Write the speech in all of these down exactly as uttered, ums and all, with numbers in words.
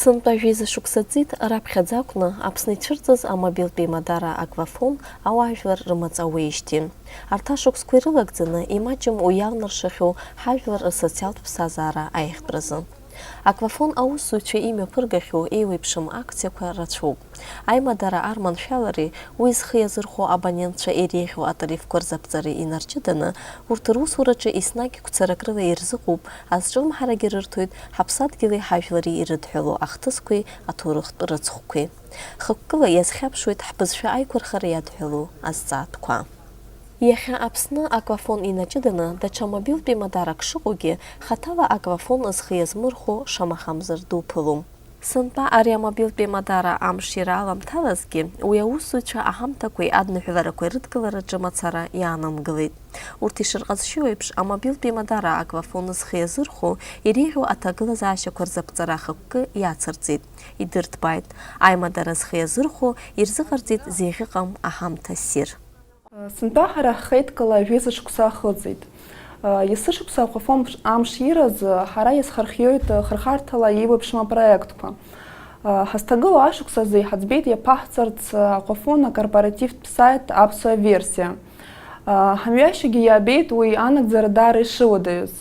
Сынтәа жәеиза шықәса ҵит раԥхьаӡа акәны Аԥсны ицәырҵыз амобилтә еимадара Аграфон ауаажәлар рымаҵ ауеижьҭеи. Арҭ ашықәсқәа ирылагӡаны имаҷым уи иалнаршахьоу ҳажәлар рсоциалтә ԥсҭазаара аиӷьтәразы. Аграфон аусзуҩцәа имҩаԥыргахьоу еиуеиԥшым акциақәа рацәоуп. Аимадара арманшәалареи уи зхы иазырхәо абонентцәа иреиӷьу атарифқәа рзаԥҵареи инарҷыданы, урҭ русураҿы еснагь гәцарак рыла ирзыҟоуп, азҿлымҳарагьы рырҭоит ҳаԥсадгьыли ҳажәлари ирыдҳәалоу ахҭысқәеи аҭоурыхтә рыцхәқәеи. Хықәкыла иазхьаԥшуеит ҳбызшәа аиқәырхара иадҳәалоу азҵаатәқәа. Иахьа Аԥсны Аграфон инаҷыданы даҽа мобилтә еимадарак шыҟоугьы, хаҭала Аграфон зхы иазмырхәо шамахамзар дуԥылом. Сынтәа ари амобилтә еимадара амш иара аламҭалазгьы, уи аусзуҩцәа аҳамҭақәеи адныҳәаларақәеи рыдкылараҿы мацара иаанымгылеит. Урҭ ишырҟазшьоу еиԥш, амобилтә еимадара Аграфон зхы иазырхәо иреиӷьу аҭагылазаашьақәа рзаԥҵара ахықәкы иацырҵеит, идырҭбааит. Аимадара зхы иазырхәо ирзыҟарҵеит зеиӷьыҟам аҳамҭа ссир. Сынтәа ҳара ҳхеидкыла жәеиза шықәса ахыҵит. Есышықәса Аграфон амш иразы ҳара иазҳархиоит хырхарҭала еиуеиԥшым апроектқәа. Ҳазҭагылоу ашықәс азы иҳаӡбеит иаԥаҳҵарц Аграфон акорпоративтә саит аԥсуа версиа. Ҳамҩашьагьы иаабеит уи анагӡара даара ишыуадаҩыз.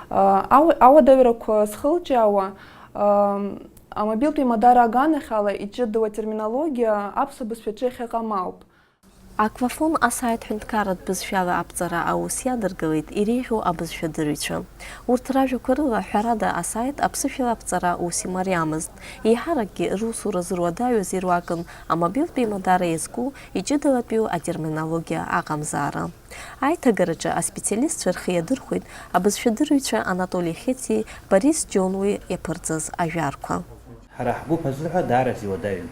Ау-, ауадаҩрақәа зхылҿиаауа, амобилтә еимадара аганахьала иҷыдоу атерминологиа аԥсуа бызшәаҿы иахьыҟам ауп. Аграфон асаит ҳәынҭқарратә бызшәала аԥҵара аус иадыргалеит иреиӷьу абызшәадырҩцәа. Урҭ ражәақәа рыла, ҳәарада, асаит аԥсышәала аԥҵара ус имариамызт. Еиҳаракгьы русура зыруадаҩыз ируакын амобилтә еимадара иазку иҷыдалатәиу атерминологиа аҟамзаара. Аиҭагараҿы аспециалистцәа рхы иадырхәеит абызшәадырҩцәа Анатоли Хециеи Борис Џьонуеи иаԥырҵаз ажәарқәа. Ҳара ҳгәыԥ азыҳәа даараӡа иуадаҩын.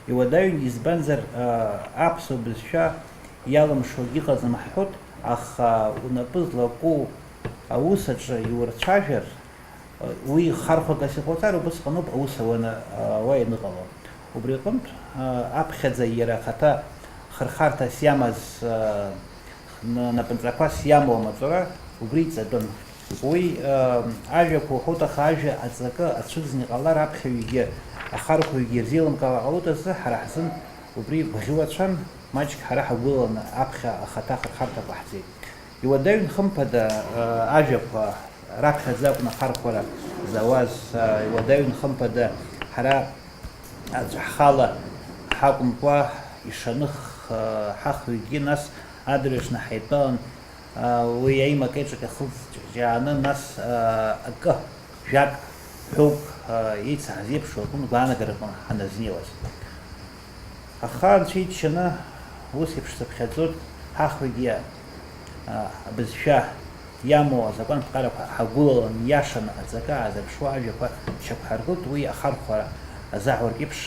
Иуадаҩын, избанзар, аа, аԥсуа бызшәа иалымшогьы ыҟаӡам ҳҳәоит, аха унапы злаку аус аҿы иурцәажәар, уи хархәагас иҟауҵар, убысҟаноуп аус ауаны, аа, уа ианыҟало. Убри аҟынтә, аа, аԥхьаӡа иара ахаҭа хырхарҭас иамаз, аа, н-, напынҵақәас иамоу амаҵура убри иҵатәын. Уи, ыы, ажәақәа уҳәоит, аха ажәа аҵакы ацәыӡны иҟалар, аԥхьаҩгьы ахархәаҩгьы ирзеилымкаауа ҟалоит азы, ҳара ҳзын убри гәаӷьуацәан, маҷк ҳара ҳагәылаланы аԥхьа ахаҭа ахырхарҭа ҟаҳҵеит. Иуадаҩын, хымԥада, ыы, ажәақәа раԥхьаӡа акәын ахархәара зауаз, ыы, иуадаҩын, хымԥада, ҳара аӡә ҳхала ҳакәымкәа, ишаных, ыы, ҳахҩыкгьы, нас адырҩаҽны ҳаидтәалан, уи аимак-еиҿак иахылҵ-, ҿиааны, нас, акы, жәак, ҳәоук, еицаҳаз еиԥш, акәын гәаанагарақәа ҳаназнеиуаз. Аха Анцәа иџьшьаны, ус еиԥш сыԥхьаӡоит, ҳахҩыкгьы, абызшәа иамоу азакәанԥҟарақәа ҳагәылалан, иашаны аҵакы аазырԥшуа ажәақәа шьақәҳаргылт, уи ахархәара азаҳәартә еиԥш,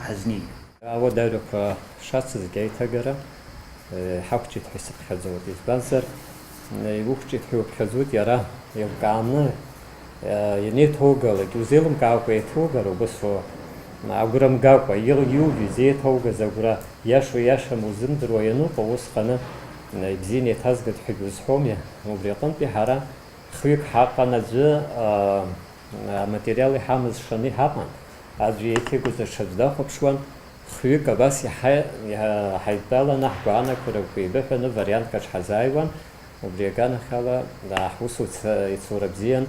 ҳазнеит. Ауадаҩрақәа шацызгьы аиҭагара, э, ҳақәҿиҭ ҳәа исыԥхьаӡоит. Избанзар, э, иуқәҿиҭ ҳәа иуԥхьаӡоит иара еилкааны, э, ианеиҭоугалак, иузеилымкаакәа еиҭоугар убыс уа, агәра мгакәа, ил-, иуҩыз, еиҭоугаз агәра иашоу иашам узымдыруа ианыҟоу, усҟаны, э, ибзианы еиҭазгоит ҳәагьы узҳәомеи? Убри аҟынтәи ҳара хҩык ҳаҟан аӡәы, э, Аматериал иҳамаз шаны иҳаман, аӡәы иеиҭеигоз аҽаӡә дахәаԥшуан, хҩык абас иҳа-, иҳа-, ҳаидтәаланы ҳгәаанагарақәа еибыҳәаны вариантк аҿы ҳазааиуан, убри аганахьала ҳусуцәа ицура бзиан.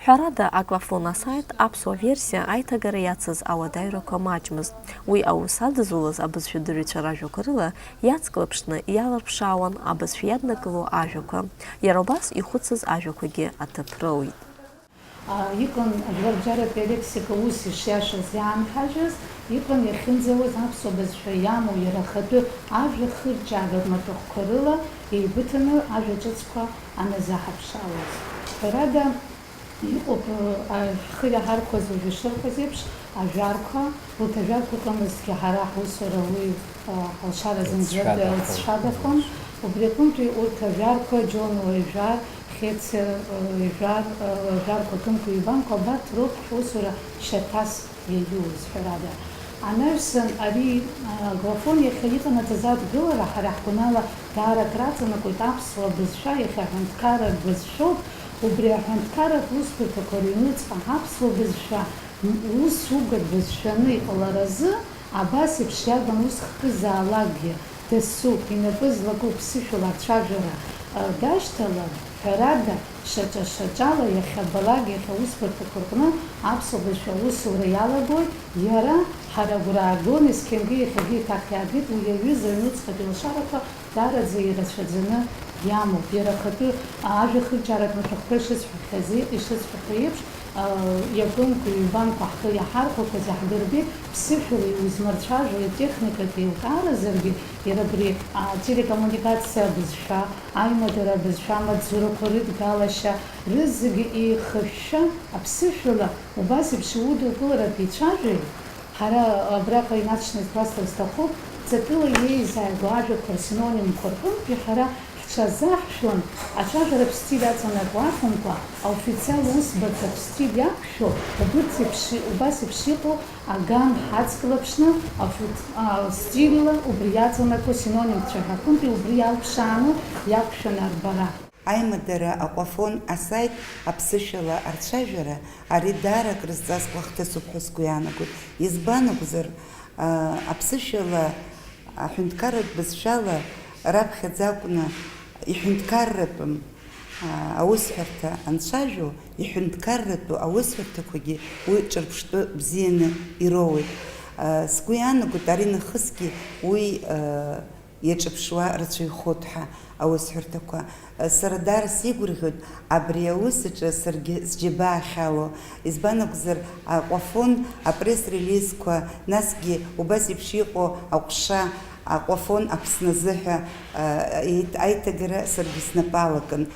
Ҳәарада, Аграфон асаит аԥсуа версиа аиҭагара иацыз ауадаҩрақәа маҷмызт. Уи аус адызулаз абызшәадырҩцәа ражәақәа рыла иацклаԥшны иалырԥшаауан абызшәа иаднакыло ажәақәа, иара убас ихәыцыз ажәақәагьы аҭыԥ роуит. Иҟан ажәларбжьаратәи алексика ус ишиашаз иаанҳажьыз, иҟан иахьынӡауаз аԥсуа бызшәа иамоу иара ахатәы ажәа хырҿиаага маҭәахәқәа рыла еибыҭаны ажәа ҿыцқәа аназаҳаԥшаауаз. Ҳәарада, иҟоуп, ҳхы иаҳархәаз уажәы ишырҳәаз еиԥш, ажәарқәа, урҭ ажәарқәа ыҟамызҭгьы ҳара ҳусура уи, ҳалшара зынӡа дцәшәадахон. Убри аҟынтәи урҭ ажәарқәа, Џьонуа ижәар, Хециа, ы, ижәар, ы, ажәарқәа ҭымкәа ҩбамкәа абарҭ роуп ҳусура шьаҭас иаиуз, ҳәарада. Анаҩсан ари, ы, Аграфон иахьа иҟанаҵаз адгылара ҳара ҳгәанала даара акраҵанакуеит аԥсуа бызшәа, иахьа аҳәынҭқарратә бызшәоуп, убри аҳәынҭқарратә усбарҭақәа рыҩнуҵҟа аԥсуа бызшәа Ус угәа дбызшәаны иҟаларазы, абас еиԥш иарбан ус хкызаалакгьы дасу, инапы злаку ԥсышәала ацәажәара, ы, дашьҭалан, ҳәарада, шаҿа-шаҿала иахьабалак иахьа аусбарҭақәа рҟны аԥсуа бызшәа аусура иалагоит, иара, ҳара агәра аагон, есқьынгьы иахьагьы еиҭах иаагеит, уи аҩыза аҩнуҵҟатәи лшарақәа даараӡа ирацәаӡаны иамоуп. Иара ахатәы ажәа хырџьаратә машәырқәа ишысҳәахьаз, ишысҳәахьоу еиԥш, а, иакәымкәа, ҩбамкәа ҳхы иаҳархәақәаз иаҳдырбеит, ԥсышәала иузмырцәажәо, атехникатә еилкааразаргьы, иара абри, а, ателекоммуникациа абызшәа, аимадара абызшәа, амаҵзурақәа рыдгалашьа, рызегьы еихышәшәа, аԥсышәала убас еиԥш иудукыларатә ицәажәаҩ, ҳара абраҟа инаҵшьны изгәасҭар сҭахуп, ҵакыла иеизааигәоу ажәақәа рсинонимқәа рҟынтәи ҳара ҳҽазаҳшәон, ацәажәаратә стиль аҵанакуа акәымкәа, аофициал усбарҭатә стиль иақәшәо, убырҭ еиԥш, убас еиԥш иҟоу аган ҳацклаԥшны, афут-, а, стильла убри иаҵанакуа синонимцәа ҳәа, акәынтәи убри иалԥшааны иақәшәан арбара. Аимадара аҟәафон асаит аԥсышәала арцәажәара, ари даара акрызҵазкуа хҭысуп ҳәа сгәы иаанагоит. Избан акәзар, а, аԥсышәала аҳәынҭқарратә бызшәала раԥхьаӡа акәны иҳәынҭқарратәым, а, аусҳәарҭа анцәажәо, иҳәынҭқарратәу аусҳәарҭақәагьы уи ҿырԥштәы бзианы ироуеит. А, сгәы иаанагоит, ари нахысгьы уи, а, иаҿыԥшуа рацәаҩхоит ҳәа аусҳәарҭақәа. Сара даара сеигәырӷьоит абри аус аҿы саргьы сџьабаа ахьало. Избан акәзар, аҟәафон, апресс-релизқәа, насгьы убас еиԥш иҟоу аҟәша, аҟәафон Аԥсны азыҳәа, а, аит-, аиҭагара саргьы снапы алакын.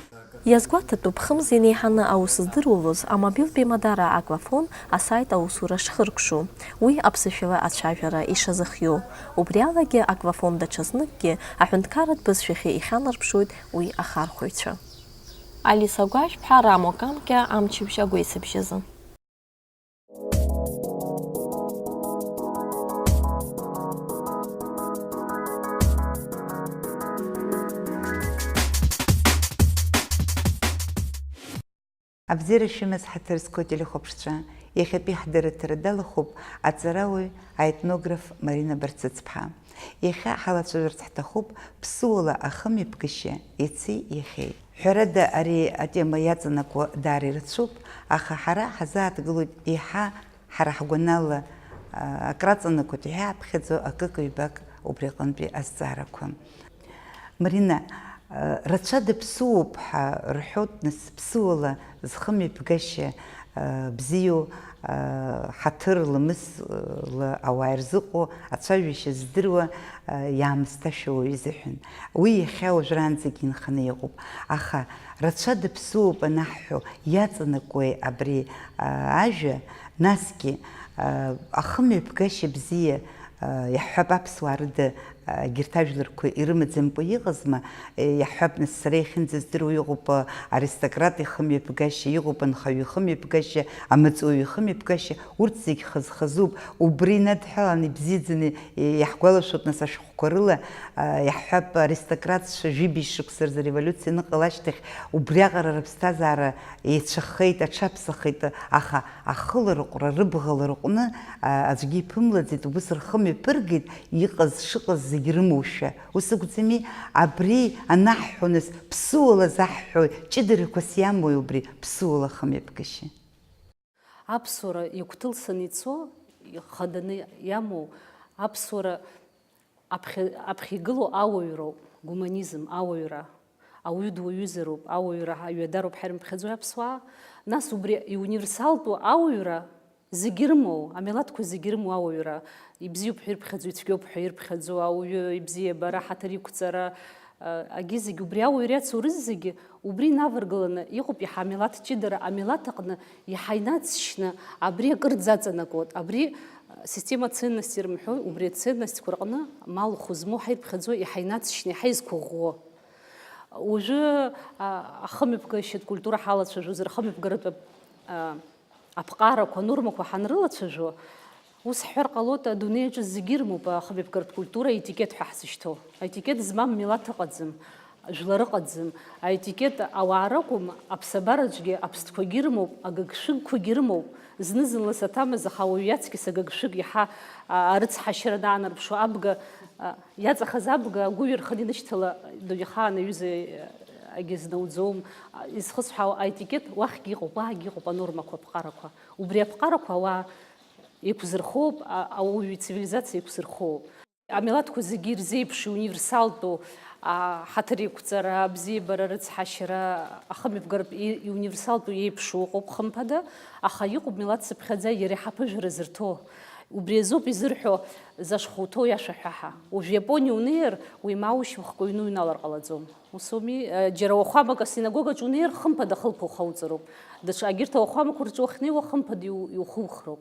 Иазгәаҭатәуп, хымз инеиҳаны аус здыруалоз амобилтә еимадара Аквафон асаит аусура шхыркәшо, уи аԥсышәала ацәажәара ишазыхиоу. Убри алагьы Аквафон даҽазныкгьы аҳәынҭқарратә бызшәахьы ихьанарԥшуеит уи ахархәаҩцәа. Алиса Гәажәԥҳа, Рамо Камкьа, Амчыбжь агәеисыбжьазы. Абзиара шәымаз, ҳаҭыр зқәу ателехәаԥшцәа, иахьатәи ҳдырраҭара далахәуп аҵарауаҩ, аетнограф Марина Барцыцԥҳа. Иахьа ҳалацәажәарц ҳҭахуп ԥсуала ахымҩаԥгашьа иаци иахьеи. Ҳәарада, ари атема иаҵанакуа даара ирацәоуп, аха ҳара ҳазааҭгылоит еиҳа ҳара ҳгәанала, а, акраҵанакуеит ҳәа иаҳаԥхьаӡо акык-ҩбак убри аҟынтәи азҵаарақәа. Марина, а, рацәа дыԥсуоуп ҳәа рҳәоит, нас, ԥсуала зхымҩаԥгашьа, а, бзиоу, а, ҳаҭыр ламысла ауаа ирзыҟоу ацәажәашьа здыруа, а, иаамысҭашәа уаҩы изыҳәан. Уи иахьа уажәраанӡагьы инханы иҟоуп. Аха рацәа дыԥсуоуп анаҳҳәо, иаҵанакуеи абри, а, ажәа? Насгьы, а, ахымҩаԥгашьа бзиа, а, иаҳҳәап, аԥсуаа рыда, а, егьырҭ ажәларқәа ирымаӡамкәа иҟазма? Е, иаҳҳәап, нас, сара иахьынӡаздыруа, иҟоуп, а, аристократ ихымҩаԥгашьа, иҟоуп анхаҩы ихымҩаԥгашьа, амаҵуҩы ихымҩаԥгашьа, урҭ зегь хаз-хазуп. Убри инадҳәалан ибзиаӡаны, е, иаҳгәалашәоит, нас, ашәҟәқәа рыла, а, иаҳҳәап, аристократцәа жәибжь шықәса рзы ареволиуциа аныҟала ашьҭахь, убриаҟара рыԥсҭазаара еицәахеит, аҽаԥсахеит, аха ахыларҟәра, рыбӷа ларҟәны, а, аӡәгьы иԥымлаӡеит, убыс рхы мҩаԥыргеит, иҟаз шыҟаз зегь рымоушәа. Ус акәӡами? Абри анаҳҳәо, нас, ԥсуала заҳҳәои, ҷыдарақәас иамои убри ԥсуала хымҩаԥгашьа? Аԥсуара игәҭылсаны ицо, ихаданы иамоу, аԥсуара аԥхьа, аԥхьа игылоу ауаҩроуп, гуманизм, ауаҩра. Ауаҩы дуаҩызароуп, ауаҩра ҳаҩадароуп ҳәа ирыԥхьаӡои аԥсуаа? Нас убри иуниверсалтәу ауаҩра зегьы ирымоу, амилаҭқәа зегьы ирымоу ауаҩра, ибзиоуп ҳәа ирыԥхьаӡо, ицәгьоуп ҳәа ирыԥхьаӡо, ауаҩы ибзиабара, ҳаҭыр иқәҵара, а, агьи зегьы убри ауаҩра иацу рызегьы убри инаваргыланы иҟоуп иаҳа амилаҭ ҷыдара, амилаҭ аҟны иаҳа инаҵшьны абри акырӡа аҵанакуеит, абри, а, система ценностей рымҳәои, убри аценностьқәа рҟны ма лхәы змоу ҳәа ирыԥхьаӡо иаҳа инаҵшьны, иаҳа изқәыӷәӷәо. Уажәы, а, ахымҩаԥгашьатә культура ҳалацәажәозар, ахымҩаԥгаратә, а, аԥҟарақәа, анормақәа ҳанрылацәажәо, ус ҳҳәар ҟалоит, адунеи аҿы зегьы ирымоуп ахымҩаԥгартә культура, аетикет ҳәа ҳзышьҭоу. Аетикет змам милаҭ ыҟаӡам, жәлар ыҟаӡам. Аетикет ауаа ракәым, аԥсабараҿгьы аԥстәқәагьы ирымоуп, агыгшәыгқәагьы ирымоуп. Зны-зынла саҭамыз, аха ауаҩы иаҵкьыс агыгшәыг иаҳа, а, арыцҳашьара аанарԥшуа абга, а, иаҵахаз абга агәы ҩарханы инышьҭала, дунеихаан аҩыза, а, агьазнауӡом. А, изхысҳәаау аетикет уахьгьы иҟоуп, уаагьы иҟоуп анормақәа, аԥҟарақәа. Убри аԥҟарақәа ауаа еиқәзырхоуп, а, ауаҩы ицивилизациа еиқәзырхоуп. Амилаҭқәа зегьы ирзеиԥшу, иуниверсалтәу, а, ҳаҭыр еиқәҵара, абзиабара, рыцҳашьара, ахымҩаԥгаратә и-, иуниверсалтәу иеиԥшу ыҟоуп, хымԥада, аха иҟоуп милаҭ цыԥхьаӡа иара иҳаԥыжәара зырҭо. Убри азоуп изырҳәо, зашхәа уҭоу иаша ҳәа ҳа. Уажә Иапониа унеир, уеимааушьа ухкы аҩны уҩналар ҟалаӡом. Ус ауми? Э, џьара уахәамак асинагогаҿ унеир, хымԥада хылԥа ухауҵароуп. Даҽа, егьырҭ ауахәамақәа рҿы уахьнеиуа, хымԥада иу-, иухухроуп.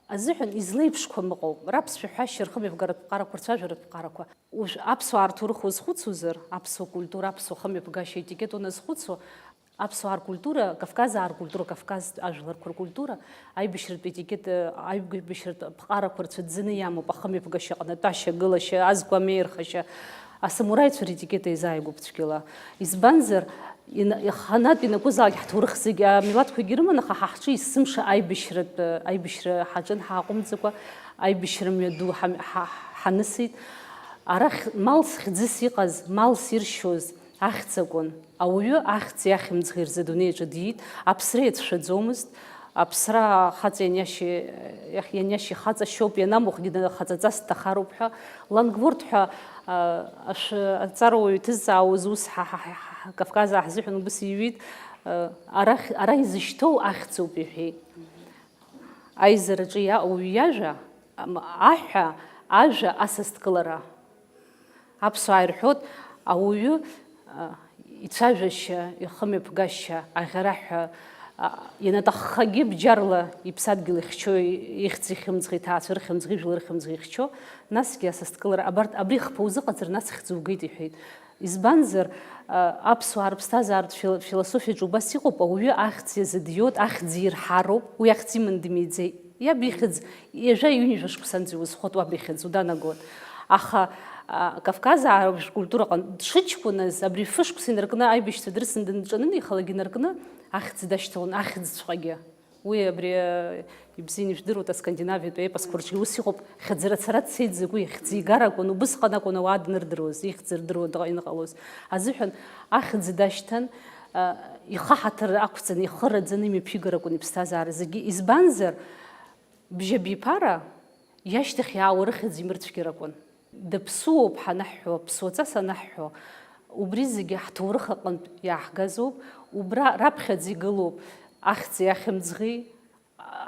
Азыҳәан излеиԥшқәам ыҟоуп. Раԥсшәа ҳәашьа рхымҩаԥгаратә ԥҟарақәа, рцәажәаратә ԥҟарақәа. Уажә аԥсуаа рҭоурых уазхәыцуазар, аԥсуа культура, аԥсуа хымҩаԥгашьа аетикет уаназхәыцуа, аԥсуаа ркультура, Кавказаа ркультура, Кавказ ажәларқәа ркультура, аибашьратә етикет, аибашьратә ԥҟарақәа рцәыӡӡаны иамоуп, ахымҩаԥгашьа аҟны атәашьа, агылашьа, азқәа амеирхашьа, асамураицәа ретикет еизааигәоуп цәгьала. Избанзар, ина-, иханатә ианакәызаалак ҳҭоурых зегьы амилаҭқәагьы ирыман, аха ҳа ҳҿы есымша аибашьратә, аибашьра ҳаҿын ҳааҟәымҵӡакәа, аибашьра мҩаду ҳам-, ҳа-, ҳанысит. Арахь малс хьӡыс иҟаз, малс иршьоз, ахьӡ акәын. Ауаҩы ахьӡи ахьымӡӷи рзы адунеи аҿы диит, аԥсра иацәшәаӡомызт, аԥсра ахаҵа ианиашьа, иах-, ианиашьа ихаҵа шьоуп, ианамухгьы дна-, хаҵаҵас дҭахароуп ҳәа. Лангворт ҳәа, а, ашәы-, аҵарауаҩ иҭызҵаауаз ус ҳа, ҳа, ҳа, ҳа, Кавказаа ҳзыҳәан убыс иҩит, а, арахь, ара изышьҭоу ахьӡуп иҳәеит. Аизараҿы иа-, ауаҩы иажәа, ам, аҳәа, ажәа асасдкылара. Аԥсуаа ирҳәоит, ауаҩы, а, ицәажәашьа, ихымҩаԥгашьа, аӷьараҳәа, а, ианаҭаххагьы бџьарла иԥсадгьыл ихьчо, ихьӡ ихьымӡӷ, иҭаацәа рыхьымӡӷ, ижәла рыхьымӡӷ ихьчо, насгьы асасдкылара, абарҭ, абри хԥа узыҟаҵар, нас хьӡ угеит, иҳәеит. Избанзар, а, аԥсуаа рыԥсҭазааратә фил-, философиаҿы убас иҟоуп, ауаҩы ахьӡ иазыдиоит, ахьӡ ирҳароуп, уи ахьӡ иман дымиӡеит. Иаб ихьӡ, ҩажәа ҩынҩажәа шықәсанӡа иузхоит, уаб ихьӡ уданагоит. Аха, а, Кавказаа ркультураҟны дшыҷкәыназ, абри фышықәса инаркны аибашьцәа дрыцны данҿанынеихалак инаркны, ахьӡ дашьҭалон, ахьӡҵәҟьагьы. Уи абри, а, ибзианы ижәдыруеит, аскандинавиатәи аепосқәа рҿгьы ус иҟоуп, хьӡырацара дцеит закәи, хьӡигара акәын, убысҟан акәын ауаа днырдыруаз, ихьӡ рдыруа дыҟа-, иныҟалоз. Азыҳәан ахьӡ дашьҭан, а, ихы ҳаҭыр ақәҵаны, ихы раӡаны имҩаԥигар акәын иԥсҭазаара зегьы. Избанзар, бжьабиԥара иашьҭахь иаауа рыхьӡ имырцәгьар акәын. Дыԥсуоуп ҳанаҳҳәо, аԥсуаҵас анаҳҳәо, убри зегьы ҳҭоурых аҟынтә иааҳгазоуп, убра раԥхьаӡа игылоуп ахьӡи ахьымӡӷи,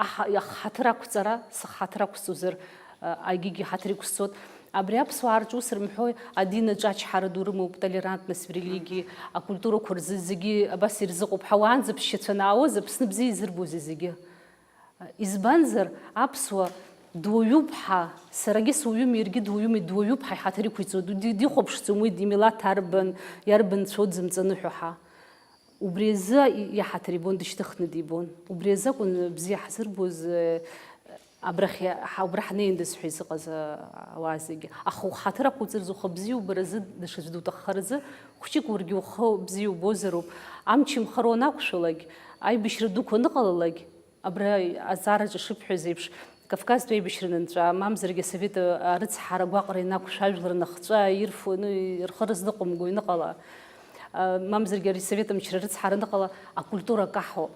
аҳа-, ахҳаҭыр ақәҵара, сыхҳаҭыр ақәҵозар, а, агьигьы ҳаҭыр иқәсҵоит. Абри аԥсуаа рҿы ус рымҳәои, адин аҿы ачҳара ду рымоуп, толерантность в религии, акультурақәа рзы зегьы абас ирзыҟоуп ҳәа, уаанӡа ԥсшьацәа анаауаз, Аԥсны бзиа изырбозеи зегьы? Избанзар, аԥсуа дуаҩуп ҳәа, саргьы суаҩуми, иаргьы дуаҩуми, дуаҩуп ҳәа иҳаҭыр иқәиҵо, ди-, дихәаԥшӡом уи имилаҭ арбан, иарбан нцәоу дзымҵаныҳәо ҳәа. Убри азы и-, иҳаҭыр ибон, дышьҭыхны дибон. Убри азы акәын бзиа ҳзырбоз, э, абрахь иа-, ҳа-, убра ҳнеиндаз ҳәа изыҟаз, э, ауаа зегьы. Аха ухаҭыр ақәуҵарыз, ухы бзиа убаразы, даҽаӡә дуҭаххаразы, хәҷык уаргьы ухы бзиа убозароуп. Амч имхароу анақәшәалак, аибашьра дуқәа аныҟалалак, абра азҵаараҿы ишыбҳәаз еиԥш, Кавказтәи аибашьра анынҵәа, мамзаргьы асовет арыцҳара агәаҟра ианақәшәа, ажәлар аныхҵәа, ирфо, ну, рхы рызныҟәымго ианыҟала, а, мамзаргьы ари асовет амчра арыцҳара аныҟала, акультура каҳауп.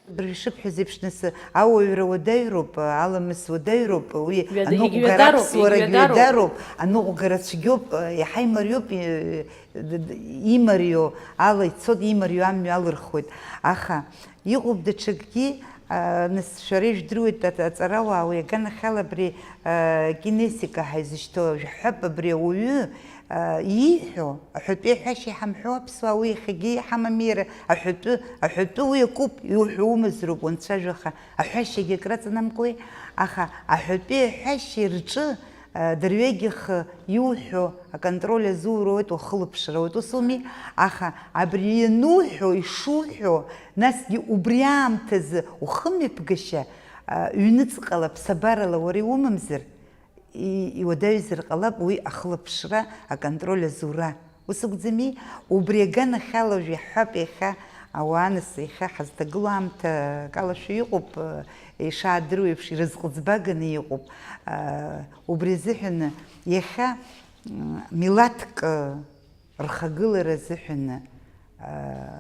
Абыржәы ишыбҳәаз еиԥш, нас, ауаҩра уадаҩроуп, аламыс уадаҩроуп, уи Ҩада-, аныҟәгара егьҩадароуп, аԥсуарагь егьҩадароуп. Ҩадароуп, аныҟәгара цәгьоуп, иаҳа имариоуп, и-, д-, д-, имариоу ала ицоит, имариоу амҩа алырхуеит. Аха иҟоуп даҽакгьы, а, нас шәара ижәдыруеит, аҵ-, аҵарауаа, уи аганахьала абри, а, кинесика ҳәа изышьҭоу, жәаҳәап, абри ауаҩы, а, ииҳәо, аҳәатәи аҳәашьа иҳамҳәо аԥсуаа, уи иахьагьы иҳамами иара, аҳәатәы, аҳәатәы уи акуп, иуҳәо умазароуп, уанцәажәаха, аҳәашьагьы акраҵанамкуеи, аха аҳәатәи аҳәашьа рҿы, а, дырҩегьых иуҳәо аконтроль азуроуеит, уахылаԥшроуеит, ус ауми? Аха абри иануҳәо, ишуҳәо, насгьы убри аамҭазы ухымҩаԥгашьа, а, ҩныҵҟала, ԥсабарала уара иумамзар, и-, иуадаҩзар ҟалап уи ахылаԥшра, аконтроль азура. Ус акәӡами? Убри аганахьала уажә иаҳҳәап, иахьа Ауаа нас иахьа ҳазҭагылоу аамҭа акалашәа иҟоуп, ишаадыруа еиԥш, ирызҟыӡбаганы иҟоуп. Убри азыҳәан иахьа милаҭк рхагылара азыҳәан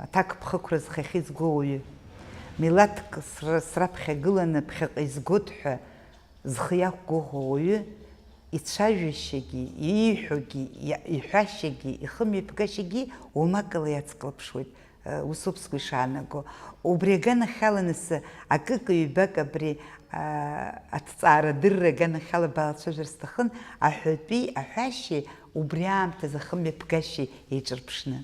аҭакԥхықәра зхахьы изго ауаҩы, милаҭк сра-, сраԥхьагыланы ԥхьаҟа изгоит ҳәа зхы иақәгәыӷуа ауаҩы ицәажәашьагьы, ииҳәогьы, иа-, иҳәашьагьы, ихымҩаԥгашьагьы уамакала иацклаԥшуеит. Ус ауп сгәы ишаанаго. Убри аганахьала нас акык-ҩбак абри, аа, аҭҵаарадырра аганахьала баалацәажәар сҭахын, аҳәатәи аҳәашьеи убри аамҭазы ахымҩаԥгашьеи еиҿырԥшны.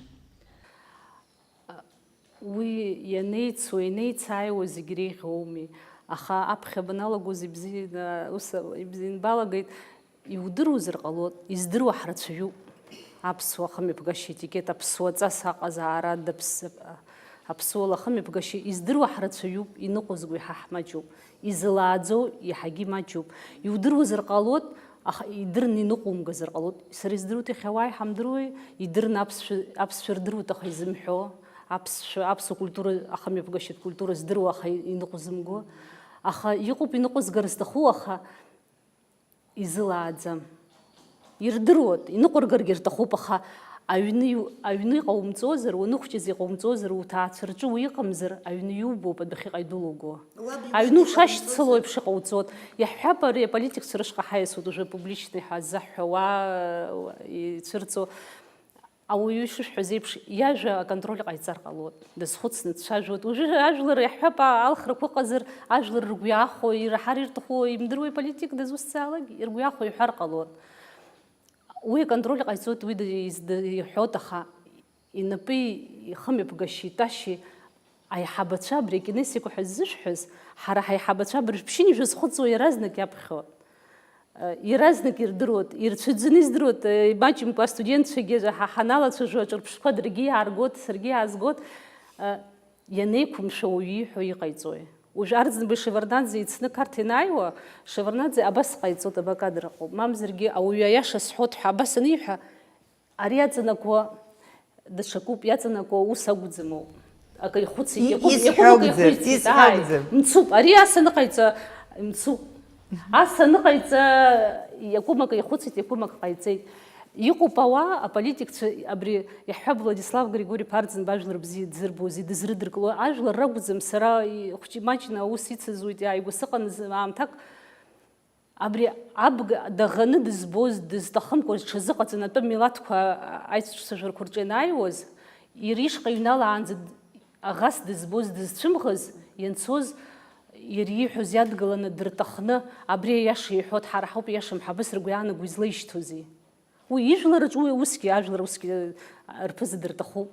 Уи ианеицу, ианеицааиуа зегь реиӷьоуми, аха аԥхьа баналагоз ибзианы, ус ибзианы балагеит, иудыруазар ҟалоит, издыруа ҳрацәаҩуп. Аԥсуа ахымҩаԥгашьа етикет, аԥсуа ҵас аҟазаара, даԥс-, аԥсуала ахымҩаԥгашьа издыруа ҳрацәаҩуп, иныҟәызго иаҳа ҳмаҷуп, изылааӡо иаҳагьы имаҷуп. Иудыруазар ҟалоит, аха идырны иныҟәумгазар ҟалоит. Сара издыруеит, иахьа уааи ҳамдыруеи, идырны аԥсшәа, аԥсшәа рдыруеит, аха изымҳәо, аԥсшәа, аԥсуа культура, ахымҩаԥгашьатә культура здыруа, аха иныҟәзымго. Аха иҟоуп иныҟәызгар зҭаху, аха изылааӡам. Ирдыруеит, иныҟәыргаргьы рҭахуп, аха аҩны иу-, аҩны иҟаумҵозар, уаныхәҷыз иҟаумҵозар, уҭаацәа рҿы уи ыҟамзар, аҩны иубоуп адәахьыҟа идәылуго. Уаб Аҩны иуҭаху ушашьцыло иҟаумҵозар? Еиԥш иҟауҵоит. Иаҳҳәап, ари аполитикцәа рышҟа ҳаиасуеит, уже публичный ҳәа ззаҳҳәауа, э, ицәырҵо. Ауаҩы ишышәҳәаз еиԥш, иажәа аконтроль ҟаиҵар ҟалоит, дазхәыцны дцәажәоит. Уажәы ажәлар иаҳҳәап, алхрақәа ыҟазар, ажәлар ргәы иаахәо, ираҳар ирҭаху имдыруеи политик дызусҭзаалак, иргәы иаахәо иҳәар ҟалоит. Уи аконтроль ҟаиҵоит, уи д-, из-, д-, иҳәоит, аха инапи ихымҩаԥгашьеи итәашьеи аиҳабацәа абри акинесико ҳәа ззышәҳәаз, ҳара ҳаиҳабацәа абыржә ԥшьынҩажәа зхәыцуа иаразнак иаԥхьоит. Иаразнак ирдыруеит, ирцәыӡны издыруеит, имаҷымкәа астудентцәагьы ҳа ҳаналацәажәо аҿырԥштәқәа даргьы иааргоит, саргьы иаазгоит. Ианеиқәымшәо ауаҩы ииҳәо иҟаиҵои? Уажә Арӡынбеи Шеварднаӡе еицны Қарҭ ианааиуа, Шеварднаӡе абас ҟаиҵоит, абакадр аҟоуп. Мамзаргьы ауаҩы аиаша сҳәоит ҳәа абас аниҳәа, ари иаҵанакуа даҽакуп, иаҵанакуа ус акәӡамоуп. Акы ихәыцит, И-, иакәым-, исҳәо иакәым акы акәӡам, ихәыцит, исҳәо ааи, акәӡам. Мцуп, ари ас аныҟаиҵа, мцуп. Ас аныҟаиҵа, иакәым акы ихәыцит, иакәым акы ҟаиҵеит. Иҟоуп ауаа, аполитикцәа, абри иаҳҳәап, Владислав Григори-иԥа Арӡынба ажәлар бзиа дзырбози, дызрыдыркыло, ажәлар ракәӡам, сара и-, хәҷы-маҷны аус ицызуеит, иааигәа сыҟан зы-, аамҭак, абри абга даӷаны дызбоз, дызҭахымкәа, зҽазыҟаҵаны атәым милаҭқәа аицәцәажәарақәа рҿы ианааиуаз, иара ишҟа иҩналаанӡа аӷас дызбоз, дызцәымӷыз, ианцоз, иара ииҳәоз иадгыланы дырҭахны, абри аиаша иҳәоит, ҳара ҳауп ииашам ҳәа абас ргәы иаанаго излаишьҭоузеи? Уи ижәлараҿ, уи усгьы, ажәлар усгьы рԥыза дырҭахуп.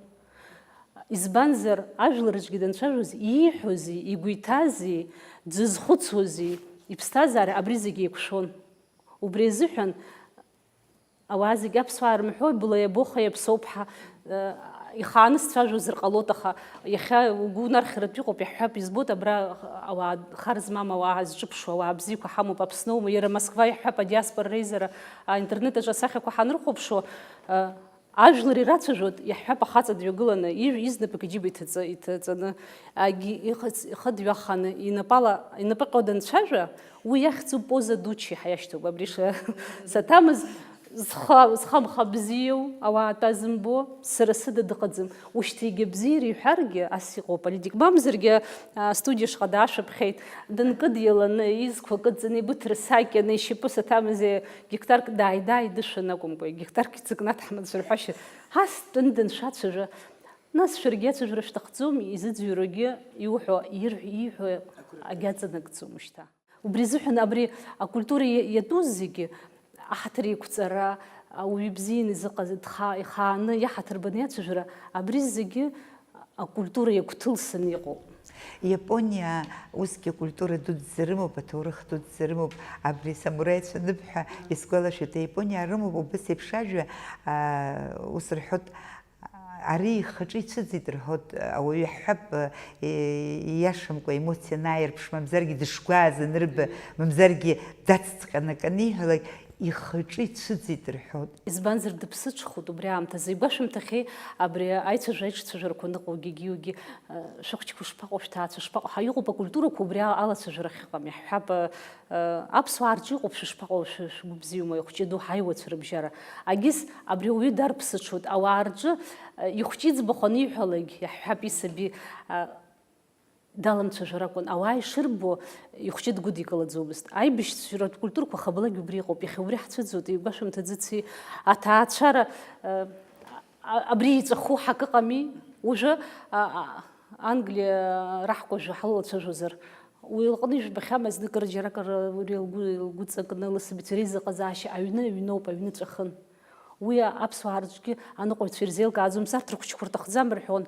Избанзар, ажәлар рҿгьы данцәажәоз, ииҳәози, игәы иҭази, дзызхәыцуази, иԥсҭазаара абри зегьы еиқәшәон. Убри азыҳәан, ауаа зегьы аԥсуаа рымҳәои, была иабо, ха иаԥсоуп ҳәа, э, ихааны сцәажәозар ҟалоит, аха иахьа угәы унархьратә иҟоуп, иаҳҳәап, избоит, абра ауаа, хар змам ауаа, зҿыԥшуа ауаа бзиақәа ҳамоуп, Аԥсноума, иара Москва иаҳҳәап, адиаспора реизара, аинтернет аҿы асахьақәа ҳанрыхәаԥшуа, э, ажәлар ирацәажәоит, иаҳҳәап, ахаҵа дҩагыланы, ижә-, изнапык иџьыба иҭаҵа-, иҭаҵаны, агьи ихыц-, ихы дҩаханы, инапала, инапы ҟьо данцәажәа, уи иахьӡуп поза дучча ҳәа иашьҭоуп. Абри ша-, саҭамыз, зха-, зхамха бзиоу, ауаа атәа зымбо, сара сыда дыҟаӡам. Ушьҭа егьа бзиара иҳәаргьы, ас иҟоуп, аполитик. Мамзаргьы, а, астудиа шҟа даашәаԥхьеит, дынкыдиаланы, изқәа кыдҵаны, игәы ҭырсакьаны, ишьапы саҭамыз, гектарк дааи-дааи дышәан акәымкәа, гектарк иҵакны аҭаҳмадцәа рҳәашьа. Ас дтәаны даншәацәажәа, нас шәаргьы ацәажәара шәҭахӡом, изыӡырҩуагьы иуҳәо, ирҳә-, ииҳәо агьаҵанакӡом шьҭа. Убри азыҳәан абри акультура иа-, иатәу зегьы, аҳаҭыр еиқәҵара, ауаҩы ибзианы изыҟаз, дха-, ихааны иаҳаҭыр баны иацәажәара, абри зегьы акультура иагәҭылсны иҟоуп. Иапониа усгьы акультура дуӡӡа рымоуп, аҭоурых дуӡӡа рымоуп. Абри самураицәа аныбҳәа, исгәалашәоит, Иапониа рымоуп убыс еиԥш ажәа, аа, ус рҳәоит, ари ихаҿы ицәыӡит рҳәоит, ауаҩы иаҳҳәап, е, ииашамкәа емоциа анааирԥш, мамзаргьы дышгәааз анырба, мамзаргьы дацҵҟьаны акы аниҳәалак, Ихы-иҿы ицәыӡит рҳәоит. Избанзар, дыԥсыҽхоит убри аамҭазы. Игәашәымҭахьеи абри аицәажәара аиҿцәажәарақәа аныҟоугьы егьиугьы, э, шәыхәыҷқәа шԥаҟоу, шәҭаацәа шԥаҟоу? Ҳа, иҟоуп акультурақәа убри ала-, алацәажәара ахьыҟам, иаҳҳәап, э, э, аԥсуаа рҿы иҟоуп, шәышԥаҟоу, шәы-, шәгәы бзиоума, ихәҷы ду ҳаиуацәа рыбжьара. Агьыс абри ауаҩы дарԥсыҽуеит, ауаа рҿы, э, ихәҷы иӡбахә аниҳәалак, иаҳҳәап, исаби, э, даламцәажәар акәын, ауаа ишырбо, ихәҷы дгәыдикылаӡомызт. Аибашьратә культурақәа хабалак убри иҟоуп, иахьа убри ҳцәыӡуеит, игәашәымҭаӡыци, аҭаацәара, э, а-, абри иҵәаху ҳак ыҟами, уажәы, а, а, Англиа раҳкәажә ҳалалацәажәозар, уи лҟны ижәбахьама зны кыр џьаракыр уи лгәы, лгәы ҵакны лысабицәа реизыҟазаашьа аҩны, аҩноуп, аҩны ҵәахын. Уи аԥсуаа рҿгьы аныҟәаҩцәа ирзеилкааӡомызт, арҭ рхәыҷқәа рҭахӡам рҳәон,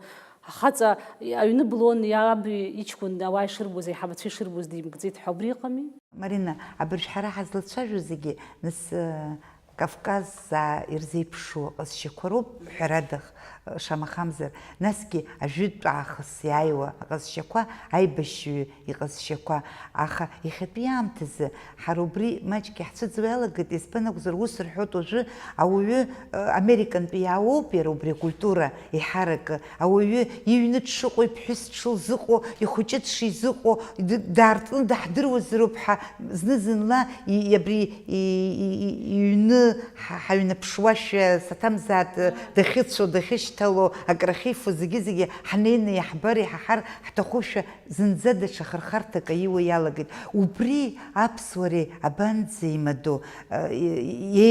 ахаҵа аҩны блон, иаб иҷкәын ауаа ишырбоз, аиҳабацәа ишырбоз димгӡеит ҳәа убри ыҟами? Марина, абыржә ҳара ҳазлацәажәо зегьы, нас, э, Кавказ заа ирзеиԥшу аҟазшьақәа роуп, ҳәарада, х-, шамахамзар, насгьы ажәытә аахыс иааиуа аҟазшьақәа аибашьҩы иҟазшьақәа, аха иахьатәи аамҭазы ҳара убри маҷк иаҳцәыӡуа иалагеит, избан акәзар, ус рҳәоит уажәы, ауаҩы, э, Американтәи иаауоуп иара убри акультура иҳаракы, ауаҩы иҩны дшыҟоу, иԥҳәыс дшылзыҟоу, ихәыҷы дшизыҟоу, д-, даартны даҳдыруазароуп ҳәа зны-зынла и-, абри и-, и-, и-, иҩны ҳа-, ҳаҩнаԥшуашәа, саҭамзааит, дахьыцәоу, дахьышьҭало, акрахьифо, зегьы-зегьы ҳнеины иаҳбар, иҳаҳар ҳҭахушәа, зынӡа даҽа хырхарҭак аиуа иалагеит. Убри аԥсуареи абанӡа имадоу, э,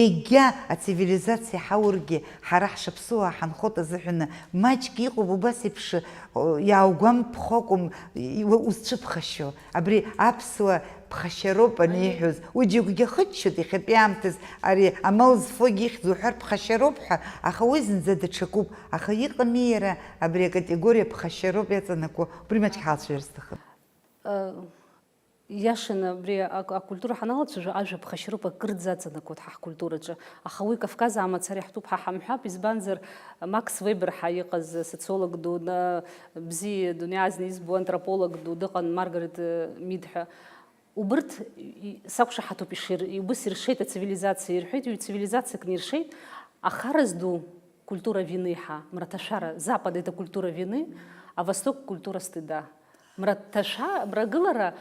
егьа ацивилизациа ҳаургьы, ҳара ҳшаԥсуаа ҳанхоит азыҳәаны, маҷк иҟоуп убас еиԥш, о, иааугәамԥхо акәым, и-, узцәыԥхашьо. Абри аԥсуа ԥхашьароуп аниҳәоз. Уи џьоукгьы ахыччоит иахьатәи аамҭаз, ари амал зфогьы ихьӡ уҳәар ԥхашьароуп ҳәа, аха уи зынӡа даҽакуп. Аха иҟами иара абри акатегориа ԥхашьароуп иаҵанакуа, убри маҷк ҳалцәажәар сҭахын. Э, иашаны, абри ак-, акультура ҳаналацәажәо, ажәа ԥхашьароуп акырӡа аҵанакуеит ҳа ҳкультураҿы. Аха уи Кавказ амацара иаҳтәуп ҳәа ҳамҳәап, избанзар, Макс Вебер ҳәа иҟаз социолог ду, на-, бзиа дунеи азна избо антрополог ду дыҟан, Маргарет, э, Мид ҳәа. Убырҭ, и-, сақәшаҳаҭуп ишир-, убыс иршеит ацивилизациа, ирҳәеит, ҩ-цивилизациакны иршеит, ахара зду культура вины ҳәа, мраҭашәара, Запад это культура вины, а Восток культура стыда. Мраҭашәа-, мрагылара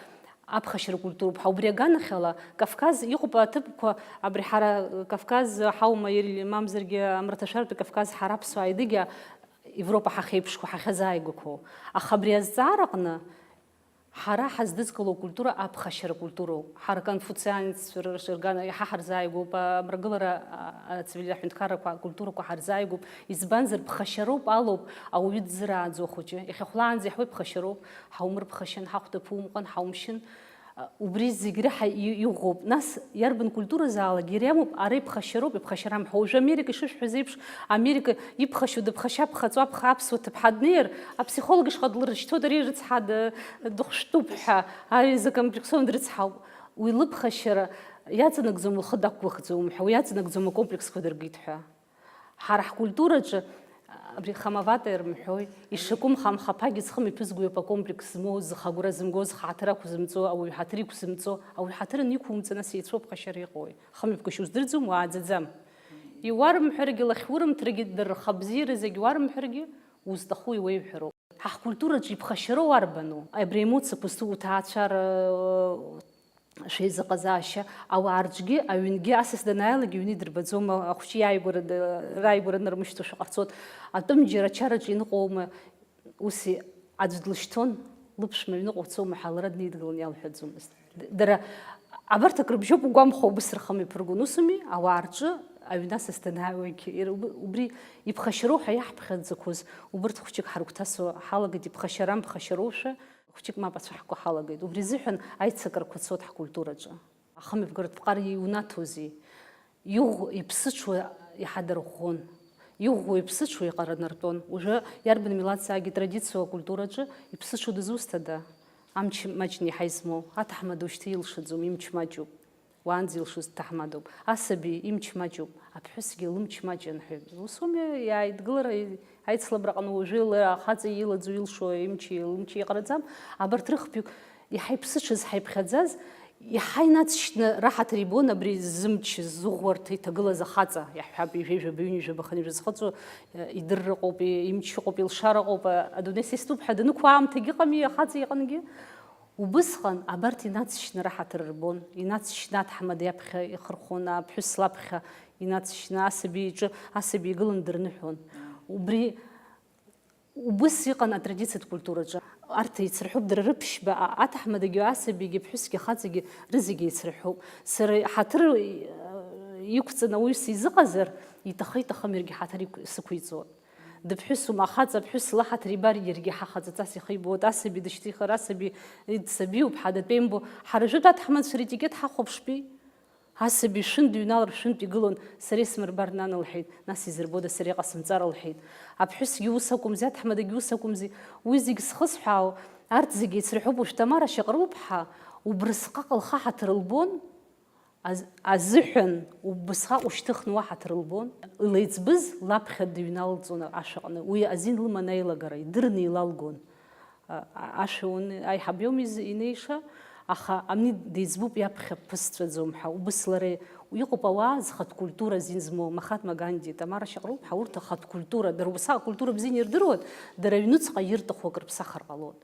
аԥхашьара культуроуп ҳәа, убри аганахьала, Кавказ иҟоуп аҭыԥқәа, абри ҳара, Кавказ ҳаума, или мамзаргьы амраҭашәаратәи Кавказ ҳара аԥсуаа идыгьа Европа ҳахьеиԥшқәоу, ҳахьазааигәақәоу. Аха абри азҵаараҟны ҳара ҳаздызкыло акультура аԥхашьара культуроуп. Ҳара конфуцианеццәа рырган иаҳа ҳарзааигәоуп, амрагылара, а, ацивили-, аҳәынҭқаррақәа, акультурақәа ҳарзааигәоуп. Избанзар, ԥхашьароуп, алоуп ауаҩы дзырааӡо ахәыҷы. Иахьа хәлаанӡа иаҳуеит ԥхашьароуп, ҳаумыр ԥхашьан, ҳахәда ԥумҟан, ҳаумшьын. Убри зегь реиҳа и-, иӷәӷәоуп. Нас иарбан культуразаалак иара иамоуп, ара иԥхашьароуп, иԥхашьарам ҳәа. Уажәы Америка ишышәҳәаз еиԥш, Америка иԥхашьо дыԥхашьа-ԥхаҵо аԥх-, аԥсуа ҭыԥҳа днеир, апсихолог ишҟа длыршьҭуеит, ари рыцҳа д-, дыхәшәтәуп ҳәа, ари закомплексован дрыцҳауп. Уи лыԥхашьара иаҵанакӡом, лхы дақәгәыӷӡом ҳәа, уи иаҵанакӡом акомплексқәа дыргеит ҳәа. Ҳара ҳкультураҿы, абри хамоватое рымҳәои, ишакәым хамхаԥагьы зхы мҩаԥызго иоуп акомплекс змоу, зхы агәра зымго, зхы ҳаҭыр ақәзымҵо, ауаҩ ҳаҭыр иқәзымҵо, ауаҩ ҳаҭыр аниқәумҵа, нас еицәоу ԥхашьара иҟои? Хымҩаԥгашьа уздырӡом, уааӡаӡам. Иуарымҳәаргьы, лахьурымҭаргьы, дара рхы абзиаразы уарымҳәаргьы, узҭаху иуеиҳәароуп. Ҳа ҳкультураҿы иԥхашьароу арбану? Абри аемоциақәа зҭоу уҭаацәара, шәеизыҟазаашьа, ауаа рҿгьы, аҩнгьы асас данааилак иҩны идырбаӡом, ахәыҷы иааигәара д-, рааигәара нырмышьҭошәа ҟарҵоит. Атәым џьара ачараҿы иныҟәоума, ус и-, аӡә длышьҭон, лыԥшәма аҩныҟа уцома ҳәа лара днеидгылан иалҳәаӡомызт. Д-, дара абарҭ акрыбжьоуп угәамхо убыс рхы мҩаԥыргон, усуми, ауаа рҿы аҩны асас данааиуагь, ир-, уб-, убри иԥхашьароу ҳәа иаҳԥхьаӡақәоз, убырҭ хәыҷык ҳаргәҭасуа ҳалагеит, иԥхашьарам ԥхашьароушәа. Хәҷык мап ацәаҳкуа ҳалагеит. Убри азыҳәан аицакрақәа цоит ҳкультураҿы. Ахымҩаԥгаратә ԥҟара иунаҭозеи? Иӷәӷәоу, иԥсыҽуа иҳадырӷәӷәон. Иӷәӷәоу, иԥсыҽуа иҟара нартәон. Уажәы иарбан милаҭзаагьы традициала акультураҿы иԥсыҽуа дызусҭада? Амч маҷны иаҳа измоу аҭаҳмада ушьҭа илшаӡом, имч маҷуп. Уаанӡа илшоз дҭаҳмадоуп. Асаби имч маҷуп, аԥҳәысгьы лымч маҷын ҳәа. Усуми, иааидгылара, аицлабраҟны уажәы ла-, ахаҵа илаӡоу, илшо имчи лымчи иҟараӡам. Абарҭ рыхԥҩык иҳаиԥсыҽыз, ҳаиԥхьаӡаз, Иаҳа инаҵшьны раҳаҭыр ибон абри зымч зыӷәӷәарҭа иҭагылаз ахаҵа, иаҳҳәап, ҩажәа, ҩажәа, ҩынҩажәа, хынҩажәа зхыҵуа, идырра ыҟоуп, имч ыҟоуп, илшара ыҟоуп, адунеи са истәуп ҳәа данықәу аамҭагьы ыҟами ахаҵа иҟынгьы. Убысҟан абарҭ инаҵшьны раҳаҭыр рбон, инаҵшьны аҭаҳмада иаԥхьа ихырхәон, аԥҳәыс лаԥхьа инаҵшьны асаби иҿы асаби игылан дырныҳәон. Убри Убыс иҟан атрадициатә культураҿы. Арҭ еицырҳәоуп дара рыԥшьба, а-, аҭаҳмадагьы асабигьы, ԥҳәысгьы ахаҵагьы рызегьы еицырҳәоуп. Сара ҳаҭыр, э, иқәҵаны ауаҩы сизыҟазар, иҭахы-иҭахым иаргьы ҳаҭыр иқә-, сықәиҵон. Дыԥҳәысума, ахаҵа аԥҳәыс лаҳаҭыр ибар, иаргьы ҳахаҵаҵас ихы ибоит, асаби дышьҭихыр, асаби дсабиуп, ҳадатәеимбо, ҳара жәытә аҭаҳмадцәа ритикет ҳахәаԥштәи? Асаби шәынтә дыҩналар, шәынтә игылон, сара исмырбар, нан, лҳәеит, нас изырбода, сара иҟасымҵар, лҳәеит. Аԥҳәысгьы ус акәымзи, аҭаҳмадагьы ус акәымзи, уи зегь зхысҳәаау, арҭ зегь еицырҳәоуп, уажә Тамара Шьаҟрылԥҳа убрысҟак лхы ҳаҭыр лбон, аз-, азыҳәан убысҟак ушьҭыхны уа ҳаҭыр лбон, илеиҵбыз лаԥхьа дыҩналҵон ашәаҟны, уи азин лыман аилагара, идырны илалгон. А-, а-, ашәа уны-, аиҳаб иоуми изы-, инеиша, аха амни деиҵбуп иаԥхьа ԥысҵәаӡом ҳәа. Убыс лара иҟоуп ауаа зхатә культура азин змоу, Маҳатма Ганди, Тамара Шьаҟрылԥҳа, урҭ ахатә культура, дара убасҟак акультура бзианы ирдыруан, дара аҩнуҵҟа ирҭаху акрыԥсахыр ҟалон.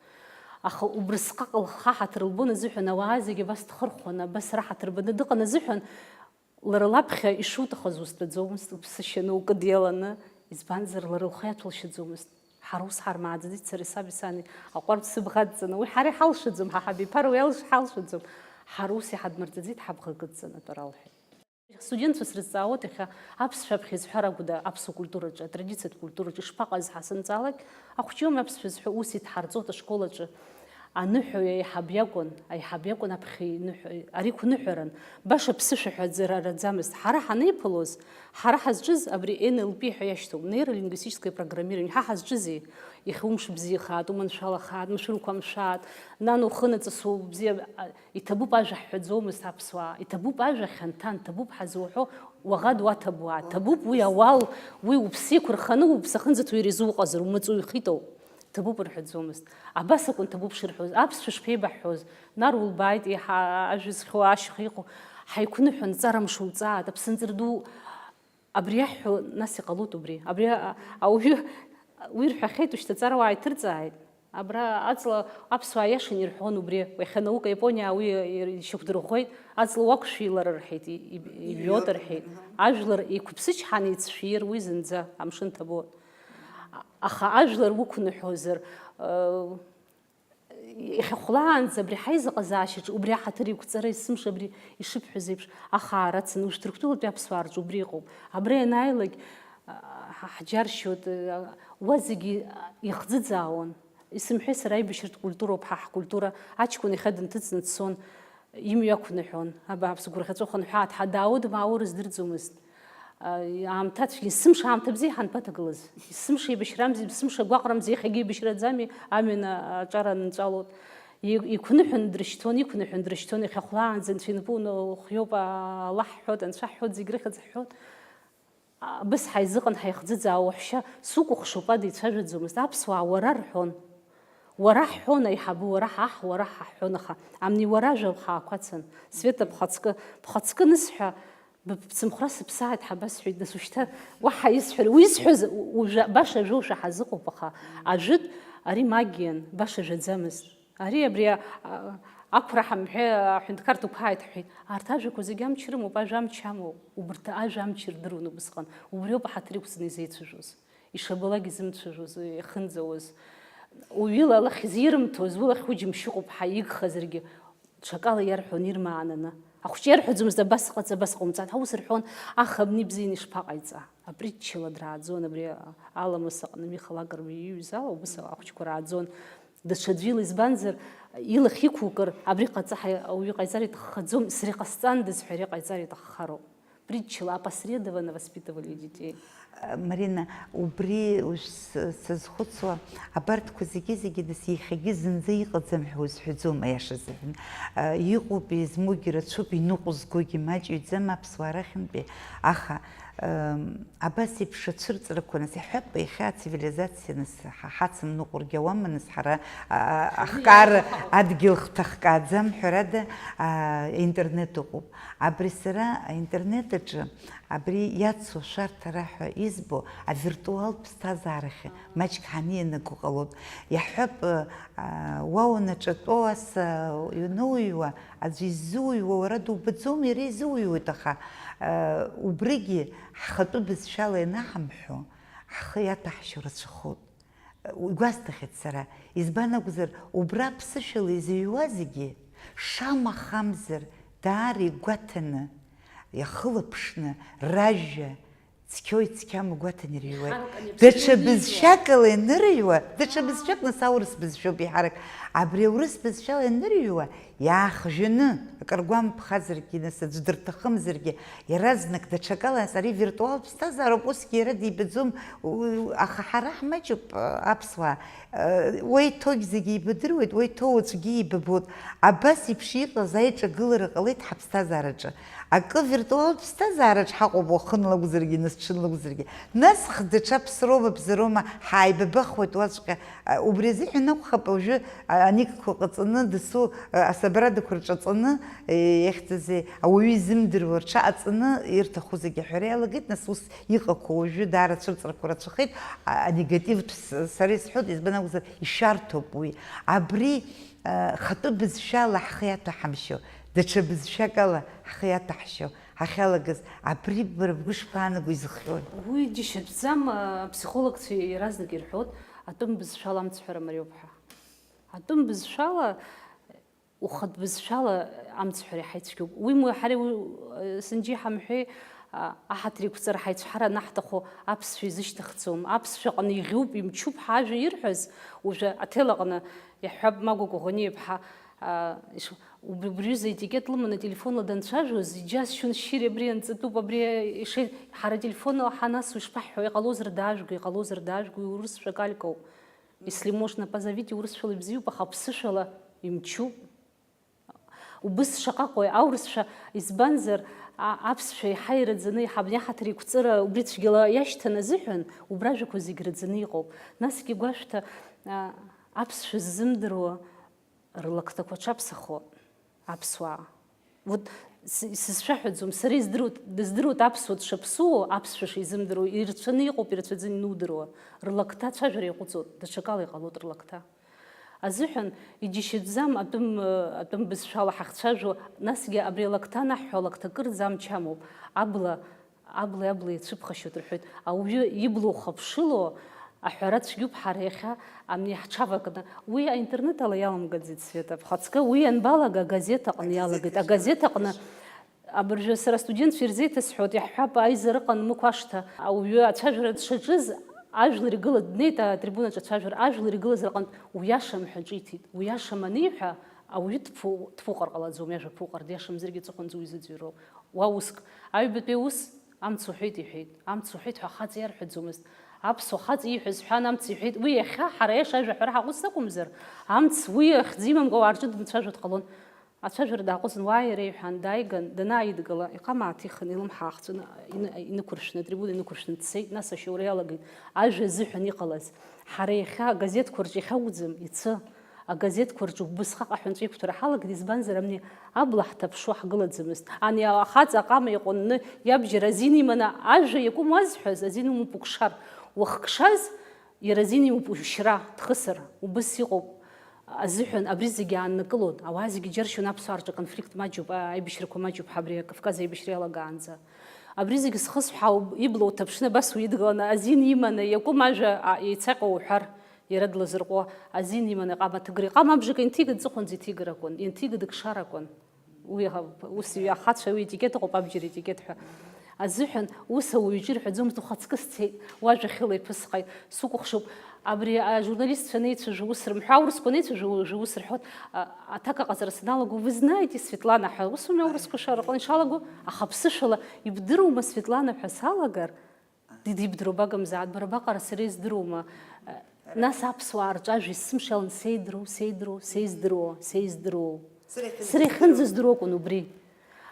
Аха убрысҟак лхы ҳаҭыр лбон азыҳәан ауаа зегьы абас дхырхәаны, абас раҳаҭыр баны дыҟан азыҳәан, Лара лаԥхьа ишуҭахыз узтәаӡомызт, уԥсышьаны укыдиаланы, избанзар, лара лхы иаҭәылшьаӡомызт. Ҳара ус ҳармааӡаӡеит, сареи саби сани аҟәардә сыбӷа адҵаны, уи ҳара иҳалшаӡом, ҳа ҳабиԥара уи алш-, ҳалшаӡом. Ҳара ус иҳадмырҵаӡеит, ҳабӷа кыдҵаны атәара алҳәеит. Студентцәа срызҵаауеит иахьа аԥсшәа аԥхьа изҳәар акәда аԥсуа культураҿы, атрадициатә культураҿы ишԥаҟаз ҳәа санҵаалак, ахәҷы иоуми аԥсшәа зҳәо, ус иҭҳарҵоит ашколаҿы. Аныҳәаҩ аиҳаб иакәын, аиҳаб иакәын аԥхьа иныҳәа-, ари қәныҳәаран, баша ԥсышәа ҳәа ӡара раӡамызт. Ҳара ҳанеиԥылоз, ҳара ҳазҿыз абри Н Л П ҳәа иашьҭоуп, нейролингвистическое программирование, ҳа ҳазҿызи? Иахьа умш бзиахааит, уманшәалахааит, машәырқәа амшәааит, нан ухы наҵысу бзиа, а, иҭабуп ажәа ҳҳәаӡомызт аԥсуаа, иҭабуп ажәа хьанҭан, ҭабуп ҳазуҳәо, уаӷа дуаҭабуаа, ҭабуп уи ауал, уи уԥсы еиқәырханы уԥсы ахьынӡаҭоу иара изуҟазар, умаҵуҩхитоу. Ҭабуп рҳәаӡомызт. Абас акәын ҭабуп шырҳәоз. Аԥсшәа шԥеибаҳҳәоз? Нар улбааит, еиҳа ажәа зхьоу, ашьха иҟоу. Ҳаиқәныҳәа, нҵара мшуҵааит, аԥсынҵыр ду абри иаҳҳәо, нас иҟалоит убри. Абри а-, ауаҩы уи рҳәахьеит, ушьҭа аҵарауаа иҭырҵааит. Абра аҵла аԥсуаа иашан ирҳәон убри. Иахьа наука Иапониа уи ишьақәдырӷәӷәеит, аҵла уақәшәилар рҳәеит, и-, и-, ибиот рҳәеит. Ажәлар еиқәыԥсычҳаны ицәшәир уи зынӡа амшын ҭабот. Аха ажәлар уқәныҳәозар, э, иахьа хәлаанӡа абри ҳаизыҟазаашьаҿы убри аҳаҭыр иқәҵара есымша абри ишыбҳәаз еиԥш ахаара ацын, уажә Ҭырқәтәылатәи аԥсуаа рҿы убри ыҟоуп. Абра ианааилак, а, ҳа-, ҳџьаршьоит, а, уа зегьы ихӡыӡаауан. Исымҳәеи сара аибашьратә культуроуп ҳа ҳкультура, аҷкәын иахьа дынҭыҵны дцон. Имҩақәныҳәон, абааԥс, гәырӷьаҵәа хынҳәааит, ҳа даауа дмаауа рыздырӡомызт. А, аамҭацәгьа, есымша аамҭа бзиа ҳанԥаҭагылаз. Есымша еибашьрамзи, есымша гәаҟрамзи, иахьагьы еибашьраӡами, амҩан, а, аҿар анынҵәалоит. И-, иқәныҳәан дрышьҭон, иқәныҳәан дрышьҭон, иахьа хәлаанӡа анцәа инапы уны ухиоуп, а, Аллаҳ ҳҳәот, анцәа ҳҳәот, зегь рыхьӡ ҳҳәот. Абыс ҳаизыҟан ҳаихӡыӡаауа уаҳәшьа, сукәыхшоуп, ада ицәажәаӡомызт. Аԥсуаа уара рҳәон. Уара ҳҳәон аиҳабы, уара ҳаҳ, уара ҳа ҳҳәон, аха амни уара ажәа хаақәацан. Света, бхаҵкы, бхаҵкы анысҳәа, быԥцымхәра сыԥсааит ҳәа басҳәеит, нас ушьҭа уаҳа исҳәар, уи исҳәаз уажәы баша ажәоушәа ҳазыҟоуп, аха ажәытә ари магиан, баша жәаӡамызт. Ари абри, а, ақәра ҳамҳәеи аҳәынҭқарҭақәа ааит ҳҳәеит. Арҭ ажәақәа зегьы амч рымоуп, ажәа амч амоуп. Убарҭ ажәа амч ирдыруан убысҟан. Убриоуп аҳаҭыр иқәҵаны изеицәажәоз. Ишабалак изымцәажәоз, ихынӡауаз. Уҩыла лахь зирымҭоз, уи лахь уи џьымшьыҟоуп ҳәа игхазаргьы, ҽакала иарҳәон ирмаананы. Ахәҷы иарҳәаӡомызт, абас ҟаҵа, абас ҟаумҵан. Аус рҳәон, аха абни бзианы ишԥаҟаиҵа? Апритчала драаӡон, абри аламыс аҟны Миха Лакрба иҩыз ала, убыс ахәҷқәа рааӡон. Даҽаӡәы ила, избанзар, илахь иқәукыр, абри ҟаҵа ҳәа ауаҩы иҟаиҵар иҭаххаӡом, сара иҟасҵандаз ҳәа ари ҟаиҵар иҭаххароуп. Притчала, опосредованно воспитывали детей. Марина, убри уж с- сазхәыцуа, абарҭқәа зегьы-зегьы нас иахьагьы зынӡа иҟаӡам ҳәа узҳәаӡом, аиаша азыҳәан. Иҟоуп, измоугьы рацәоуп, иныҟәызгогьы маҷҩӡам аԥсуаа рахьынтәи, аха м, абас еиԥш ацәырҵрақәа нас иаҳҳәап, иахьа ацивилизациа нас ҳа- ҳацымныҟәаргьы ауама, нас ҳара а, ахкаара адгьыл хҭахкааӡам, ҳәарада, а, интернет ыҟоуп. Абри сара аинтернет аҿы абри иацу ашәарҭара ҳәа избо авиртуалтә ԥсҭазаарахь маҷк ҳанианаго ҟалоит. Иаҳҳәап, а, уа уанаҿатәоу ас, а, иануҩуа, аӡәы иззуҩуа уара дубаӡом, иара изуҩуеит, аха, а, убригьы ҳхатәы бызшәала ианаҳамҳәо, ҳхы иаҭаҳшьо рацәахоит. Игәасҭахьеит сара, избан акәзар, убра ԥсышәала изыҩуа зегьы, шамахамзар, даара игәаҭаны, иахылаԥшны, ражәа, цқьоу цқьаму гәаҭан ирыҩуеит. Даҽа бызшәакала ианырыҩуа, даҽа бызшәак, нас аурыс бызшәоуп еиҳарак. Абри аурыс бызшәала ианырыҩуа, иаахжәаны, акыр гәамԥхазаргьы, нас аӡә дырҭахымзаргьы, иаразнак даҽакала, нас ари виртуалтә ԥсҭазаароуп, усгьы иара дибаӡом, у-, аха ҳара ҳмаҷуп, а, аԥсуаа. Уа иҭоугь зегьы еибадыруеит, уа иҭоу уаҵәгьы еибабоит. Абас еиԥш иҟаз аиҿагылара ҟалеит ҳаԥсҭазаараҿы. Акы виртуалтә ԥсҭазаараҿ ҳаҟоуп уахынла акәзаргьы, нас ҽынла акәзаргьы. Нас х-, даҽа ԥсроума, бзароума, ҳааибабахуеит уаҵәҟьа. Убри азыҳәан акәхап уажәы, а, аникқәа ҟаҵаны, дасу, а, асабрадақәа рҿаҵаны, е, иахьӡызеи, ауаҩы изымдыруа рҽаҟаҵаны ирҭаху зегьы аҳәара иалагеит, нас ус иҟақәоу уажәы даара ацәырҵрақәа рацәахеит, а, анегативтә с-, сара исҳәоит, избан акәзар, ишәарҭоуп уи. Абри, а, хатәы бызшәала ҳхы иаҭәаҳамшьо, даҽа бызшәакала ҳхы иаҭаҳшьо ҳахьалагаз, абри бара бгәы шԥаанаго изыхҟьои? Уи џьашьатәӡам, а, аԥсихологцәа иаразнак ирҳәоит, атәым бызшәала амцҳәара мариоуп ҳәа. Атәым бызшәала ухатә бызшәала амцҳәара иаҳа ицәгьоуп. Уи мҩа ҳареи уи, э, сынџьи ҳамҳәеи, а, аҳаҭыр еиқәҵара ҳаицәҳара анаҳҭаху аԥсшәа изышьҭыхӡом. Аԥсшәа аҟны иӷьуп, имчуп ҳажәа ирҳәаз, уажәы аҭел аҟны иаҳҳәап, Магәа Коӷониа-иԥҳа, а, иш-, убри, убри аҩыза аетикет лыманы ателефонла данцәажәоз, иџьасшьон, шьыри абри анҵатәуп, абри ишеи-, ҳара ателефонла ҳанасу ишԥаҳҳәо, иҟалозар даажәго, иҟалозар даажәго, урысшәа калькоуп. Если можно, позовите, урысшәала ибзиоуп, аха аԥсышәала имчуп. Убыс шаҟаҟои аурысшәа, избанзар, а-, аԥсшәа иаҳа ираӡаны, иаҳа абни аҳаҭыр еиқәҵара убри цәгьала иашьҭан азыҳәан, убра ажәақәа зегь раӡаны иҟоуп. Насгьы гәашәҭа, а, аԥсшәа ззымдыруа рлакҭақәа аҽаԥсахуа аԥсуаа. Вот с-, сызшәаҳәаӡом, сара издыруеит, дыздыруеит аԥсуа дшаԥсуо, аԥсшәа шизымдыруа, ирацәаны иҟоуп, ирацәаӡаны инудыруа. Рлакҭа ацәажәара иаҟәыҵуа, даҽакала иҟалоит рлакҭа. Азыҳәан иџьашьатәӡам атәым, атәым бызшәала ҳахцәажәо, насгьы абри алакҭа анаҳҳәо алакҭа кырӡа амч амоуп. Абла, абла, абла иацәыԥхашьоит рҳәоит. Ауаҩы ибла ухыԥшыло, аҳәара цәгьоуп ҳара иахьа ани ҳҽавакны. Уи аинтернет ала иаламгаӡеит, Света, бхаҵкы. Уи анбалага, агазеҭ аҟны иалагеит. Агазеҭ аҟны Абыржәы сара астудентцәа ирзеиҭасҳәоит, иаҳҳәап, аизара ыҟан Мықә ашҭа, ауаҩы ацәажәара дшаҿыз, ажәлар игылаз, днеит атрибунаҿы ацәажәара, ажәлар игылаз рҟынтә уиашам ҳәа ҿиҭит. Уиашам аниҳәа, ауаҩы дԥу-, дԥуҟар ҟалаӡом, иажәа ԥуҟар, диашамзаргьы аҵыхәанӡа уизыӡырҩроуп. Уа уск, аҩбатәи аус, амц уҳәеит иҳәеит, амц уҳәеит ҳәа ахаҵа иарҳәаӡомызт. Аԥсуа хаҵа ииҳәаз ҳәан амц иҳәеит, уи иахьа ҳара аиаша ажәа аҳәара ҳаҟәыҵ акәымзар, амц уи ахьӡ имамкәа уаа рҿы дымцәажәо дҟалон. Ацәажәара даҟәыҵын, уаа иара иҳәан, дааиган, данааидгыла, иҟама ааҭихын, илымҳа аахҵәаны ины-, инықәыршәны, атрибуна инықәыршәны дцеит, нас ашьоура иалагеит, ажәа азыҳәан иҟалаз. Ҳара иахьа агазеҭқәа рҿы иахьакәӡам, иацы, агазеҭқәа рҿы убысҟак аҳәынҵәа иқәҭәара ҳалагеит, избанзар, амни абла ҳҭаԥшуа ҳгылаӡамызт. Ани ахаҵа аҟама иаҟәынны иабџьар азин иманы ажәа иакәым уазҳәаз, азин умоуп укшар. Уахкшаз, Иара азин иоуп ушьра, дхысыр, убыс иҟоуп азыҳәан абри зегьы ааннакылон. Ауаа зегьы џьаршьон, аԥсуаа рҿы аконфликт маҷуп, а-, аибашьрақәа маҷуп ҳәа абри Кавказ аибашьра иалагаанӡа. Абри зегьы зхысҳәаау ибла уҭаԥшны абас уидгыланы, азин иманы, иакәым ажәа, а, еицаҟьо уҳәар, иара длазырҟәуа, азин иманы иҟама ҭыгра, иҟама абжак инҭигеит, ҵыхәанӡа иҭигар акәын, инҭигеит икшар акәын. Уи аха-, ус ахацәа уи етикет ыҟоуп, абџьар етикет ҳәа. Азыҳәан ус ауаҩы иҿы ирҳәаӡомызт, ухаҵкы сцеит, уажәахьыла иԥысҟеит, сукәыхшоуп. Абри ажурналистцәа анеицәажәо ус рымҳәо, аурысқәа анеицәажәо уажәы ус рҳәоит, а, аҭак аҟаҵара саналаго, вы знаете, Светлана ҳәа, ус ауми аурысқәа шараханы ишалаго, аха ԥсышәала, ибдырума Светлана ҳәа салагар, дидибдыруа багамзаат, бара баҟара сара издыруама, а, нас аԥсуаа рҿажә есымшалан сеидроу, сеидроу, сеиздыруа, сеиздыруоу. Сара иахьынӡаздыруа. Сара иахьынӡаздыруа акәын убри.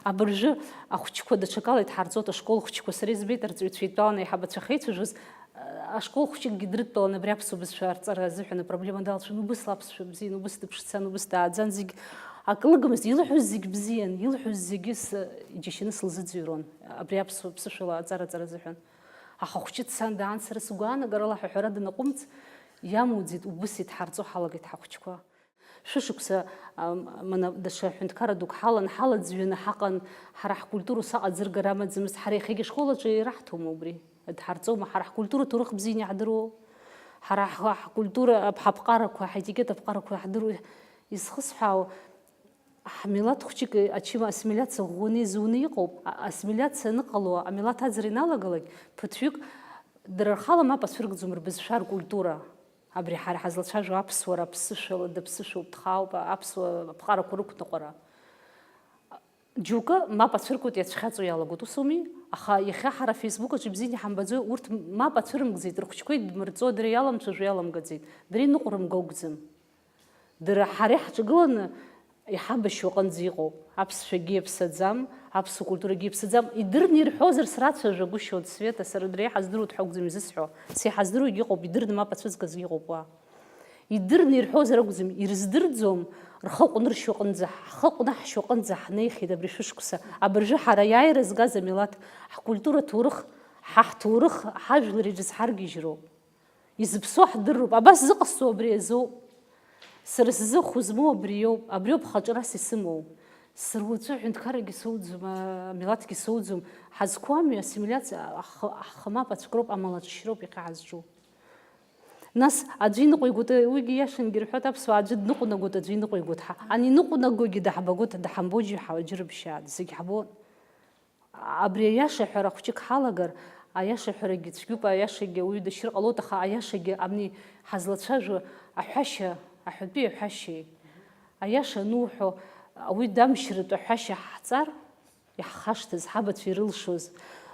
Абыржәы ахәыҷқәа даҽакала идҳарҵоит, ашкол хәыҷқәа, сара избеит арҵаҩцәа еидтәаланы аиҳабацәа ахьеицәажәоз, ашкол хәыҷыкгьы дрыдтәаланы абри аԥсуа бызшәа арҵара азыҳәан апроблема далҵуан, убыс лаԥсшәа бзиан, убыс дыԥшӡан, убыс дааӡан, зегь акы лыгмызт, илҳәоз зегь бзиан, илҳәоз зегьы с-, иџьашьаны сылзыӡырҩуан, абри аԥсуа ԥсышәала аҵара аҵара азыҳәан. Аха ахәыҷы дцан даан, сара сгәаанагарала ҳәа аҳәара данаҟәымҵ, иамуӡеит, убыс идҳарҵо ҳалагеит ҳахәыҷқәа. Шәышықәса, ам, мана, даҽа ҳәынҭқарра дук ҳалан, ҳалаӡҩаны ҳаҟан, ҳара ҳкультура ус аҟаӡыргара амаӡамызт, ҳара иахьагьы ашкол аҿы ираҳҭома убри? Дҳарҵома? Ҳара ҳкультура ҭоурых бзианы иаҳдыруоу? Ҳара ҳ-, ҳкультура, ҳаԥҟарақәа, ҳетикет аԥҟарақәа иаҳдыруоу? Изхысҳәаау, ҳмилаҭ хәҷык ачымазара ассимилиациа ӷәӷәаны изуны иҟоуп. А-, ассимилиациа аныҟало, амилаҭ аӡра иналагалак, ԥыҭҩык дара рхала мап ацәыргӡом рбызшәа, ркультура. Абри ҳара ҳазлацәажәо аԥсуара, аԥсышәала, даԥсышәоуп, дхаауп, аԥсуа аԥҟарақәа рықәныҟәара. Џьоукы мап ацәыркуеит, иацәхьаҵуа иалагоит, ус ауми? Аха иахьа ҳара Facebook аҿы ибзианы иҳамбаӡои, урҭ мап ацәырымгӡеит, рхәыҷқәа идмырҵо, дара иаламцәажәо иаламгаӡеит, дара иныҟәрымго акәӡам. Дара ҳара иаҳҿагыланы иҳабашьуа аҟынӡа иҟоуп. Аԥсшәагьы иаԥсаӡам, аԥсуа культурагьы иаԥсаӡам. Идырны ирҳәозар, срацәажәагәышьон, Света, сара дара иаҳаздыруеит ҳәа акәӡам изысҳәо. Сеиҳаздыруагьы ыҟоуп, идырны мап ацәыӡгазгьы ыҟоуп уа. Идырны ирҳәозар акәӡам, ирыздырӡом, рхы аҟәныршьуа аҟынӡа, ҳхы аҟәнаҳшьуа аҟынӡа ҳнеихьеит абри шәышықәса. Абыржәы ҳара аиааира згаз амилаҭ, ҳкультура, ҭоурых, ҳа ҳҭоурых, ҳажәлар ирызҳаргьежьроуп. Изыԥсоу ҳдыруп. Абас зыҟасҵо абри азоуп. Сара сзы хәы змоу абриоуп. Абриоуп хаҿрас исымоу. Сара уаҵәы аҳәынҭқаррагьы соуӡом, амилаҭгьы соуӡом. Ҳазқәу амҩа ассимилиациа, ҳхы, ҳхы мап ацәкроуп, амала аҿшьроуп иахьа ҳазҿу. Нас аӡәы иныҟәигоит, уигьы иашангьы рҳәоит, аԥсуаа аӡәы дныҟәнагоит, аӡәы иныҟәигоит. Ҳа, ани ныҟәнагогьы даҳбагоит, даҳамбоит, ҳа, џьырымшьааит, зегь ҳбон. Абри аиаша аҳәара хәҷык ҳалагар, аиаша аҳәарагьы цәгьоуп, аиашагьы ауаҩы дашьыр ҟалоит, аха аиашагьы абни ҳазлацәажәо аҳәашьа, аҳәатәи аҳәашьеи, аиаша ануҳәо, ауаҩы дамшьратә аҳәашьа ҳҵар, иаҳхашҭыз, ҳабацәа ирылшоз.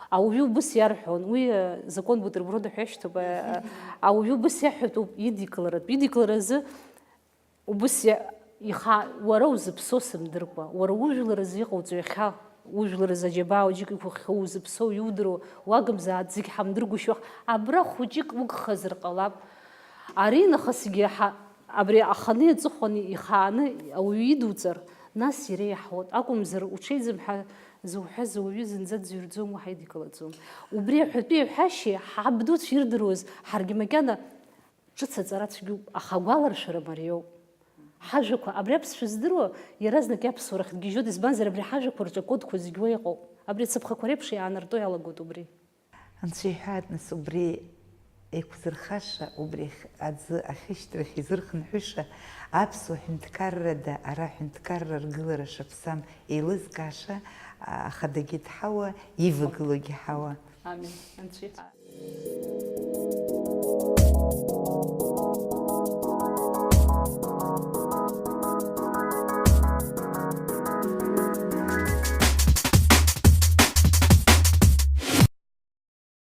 Ауаҩы убыс иарҳәон, уи, э, закон бутерброда ҳәа иашьҭоуп, э, ауаҩы убыс иаҳәатәуп идикыларатә. Идикылара азы убыс иа-, иха-, уара узыԥсо сымдыркәа, уара ужәлар азы иҟауҵо иахьа, ужәлар азы аџьабаа џьык иқәыххьоу узыԥсоу иудыруа, уагымзааит, зегь ҳамдыргәышьо, абра хәыҷык угхазар ҟалап. Ари нахысгьы ҳа-, абри аханы аҵыхәан ихааны ауаҩы идуҵар, нас иара иаҳауеит. Акәымзар, уҽеиӡам ҳәа зуҳәаз ауаҩы зынӡа дзыҩрӡом, уаҳа идикылаӡом. Убри аҳәатәи аҳәашьеи ҳабдуцәа ирдыруаз, ҳаргьы макьана ҿыц аҵара цәгьоуп, аха агәаларшәара мариоуп. Ҳажәақәа, абри аԥсшәа здыруа, иаразнак иаԥсуарахь дгьежьуеит, избанзар, абри ҳажәақәа рҿы акодқәа зегь уа иҟоуп. Абри ацаԥхақәа реиԥш иаанартәо иалагоит убри. Анцәа иҳәааит, нас, убри еиқәзырхаша, убри аӡы ахьышьҭрахь изырхынҳәыша, аԥсуа ҳәынҭқаррада ара ҳәынҭқарра ргылара шаԥсам еилызкааша, ахадагьы дҳауа, ивагылоугьы ҳауа. Амин. Анцәа иҳәааит.